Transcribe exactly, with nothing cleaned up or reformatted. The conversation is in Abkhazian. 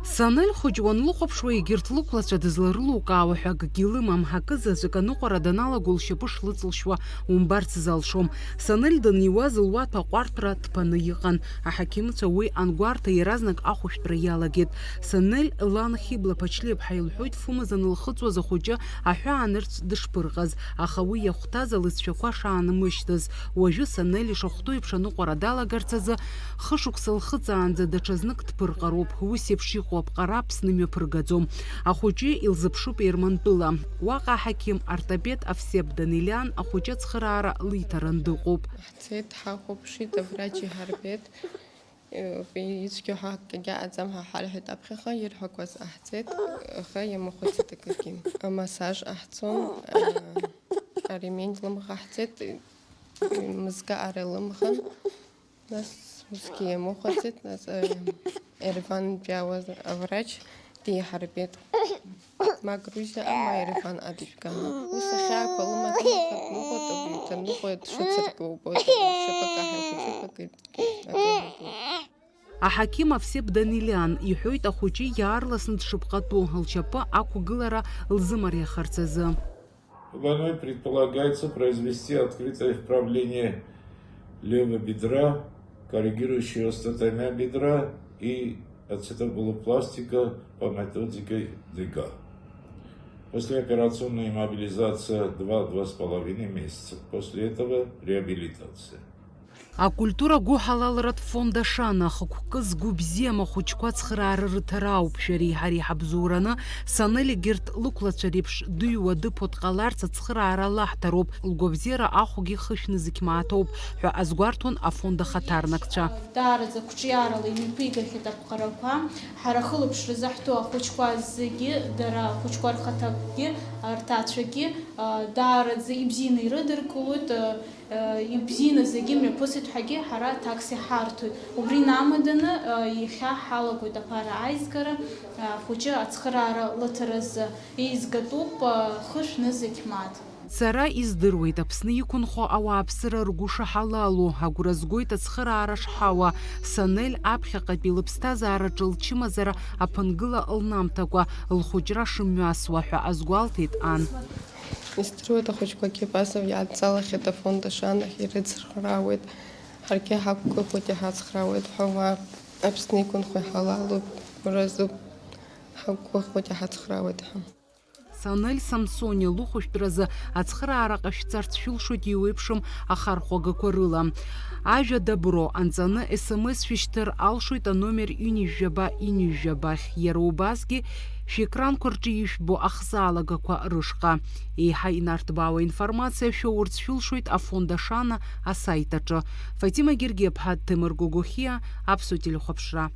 Санель хәыҷ уанлыхәаԥшуа, егьырҭ лықәлацәа дызларылукаауа ҳәа акгьы лымам, акы заҵәык аныҟәара даналаго лшьапы шлыҵылшьуа умбарц залшом. Санель даниуаз луаҭәа аҟәарҭра ҭԥаны иҟан. Аҳақьымцәа уи ангәарҭа иаразнак ахәышәтәра иалагеит. Санель лан Хибла Ԥачлиаԥҳа илҳәоит, фымз анылхыҵуаз ахәыҷы аҳәаанырцә дышԥырҟаз, аха уи иахәҭаз алыҵшәақәа шаанмышьҭыз. Уажәы Санель ишахәҭоу еиԥш аныҟәара далагарц азы, хышықәса лхыҵаанӡа даҽазнык дԥырҟароуп. Ус еиԥш иҟоу аԥҟара Аԥсны мҩаԥыргаӡом. Ахәыҷы илзыԥшуп Ермантәыла. Уаҟа аҳақьым ортопед Овсеп Данелиан ахәыҷы ацхыраара лиҭаран дыҟоуп. Ҳцеит, ҳахәаԥшит, аврач иҳарбеит. Ицәгьоу ҳәа акгьы аҟаӡам ҳәа ҳарҳәеит аԥхьаҟа, ирҳәақәаз ҟаҳҵеит, аха иамыхәацит акгьы. Амассаж ҟаҳҵон, а, аремень лымҟаҳҵеит, мызкы ара лымхын, нас усгьы иамыхәацит, нас, а, Еревантәи ауаз аврач диҳарбеит. Ма Грузиа, ма Ереван адыжәга. Ус ахьаақәа лымаз, аха дныҟәоит, абри даныҟәоит, дшыцыркьуа убоит, шьапык ахьақәиҭыԥ акит. Аҳақьым Овсеп Данелиан иҳәоит, ахәыҷы иаарласны дшыԥҟатәу, лшьапы ақәгылара лзымариахарц азы. Больной предполагается произвести открытое вправление левого бедра, корректирующее остеотомия бедра и ацетоблопластика по методике Дега. Послеоперационная иммобилизация два-два с половиной месяца. После этого реабилитация. Акультура гәыҳалалратә фонд Ашана ахықәкы згәы бзиам ахәыҷқәа ацхыраара рыҭара ауп. Шәареи ҳареи ҳабзоураны, Санель егьырҭ лықәлацәа реиԥш дыҩуа дыԥо дҟаларц ацхыраара лаҳҭароуп, лгәабзиара ахәгьы хышәны зықьмааҭоуп ҳәа азгәарҭон афонд ахаҭарнакцәа. Даараӡа қәҿиарала имҩаԥигахьеит аԥҟарақәа. Ҳара ахылаԥшра заҳҭо ахәыҷқәа зегьы, дара ахәыҷқәа рхаҭакгьы, рҭаацәагьы, а, даараӡа ибзианы ирыдыркылоит, а, а, ибзианы зегьы мҩаԥысит ҳәагьы ҳара аҭакс иҳарҭоит. Убри инамаданы, а, иахьа ҳалагоит аԥара аизгара, а, ахәыҷы ацхыраара лыҭаразы. Еизгатәуп, а, хышә нызқь мааҭ. Сара издыруеит, Аԥсны иқәынхо ауааԥсыра ргәы шаҳалалу, агәра згоит ацхыраара шҳауа. Санель аԥхьаҟатәи лыԥсҭазаараҿы лчымазара аԥынгыла лнамҭакәа, лхәыҷра шымҩасуа ҳәа азгәалҭеит ан. Издыруеит, ахәыҷқәагьы абас иадҵалахьеит афонд Ашанахь, ирыцхраауеит. Ҳаргьы ҳақәгәыӷуеит, иҳацхраауеит ҳәа уа Аԥсны иқәынхо иҳалалуп, уразуп, ҳақәгәыӷуеит, иҳацхраауеит ҳәа. Санель Самсониа лыхәышәтәразы ацхыраара ҟашәҵарц шәылшоит еиуеиԥшым ахархәагақәа рыла. Ажәа добро анҵаны, S M S шәышьҭыр алшоит аномер ҩынҩажәаба ҩынҩажәаба ахь, иара убасгьы шәекранқәа рҿы ишәбо ахзаалагақәа рышҟа. Еиҳа инарҭбаауа информациа шәоурц шәылшоит афонд Ашана асаит аҿы. Фатима Гергиаԥҳа, Ҭемыр Гогохиа, Аԥсуа телехәаԥшра.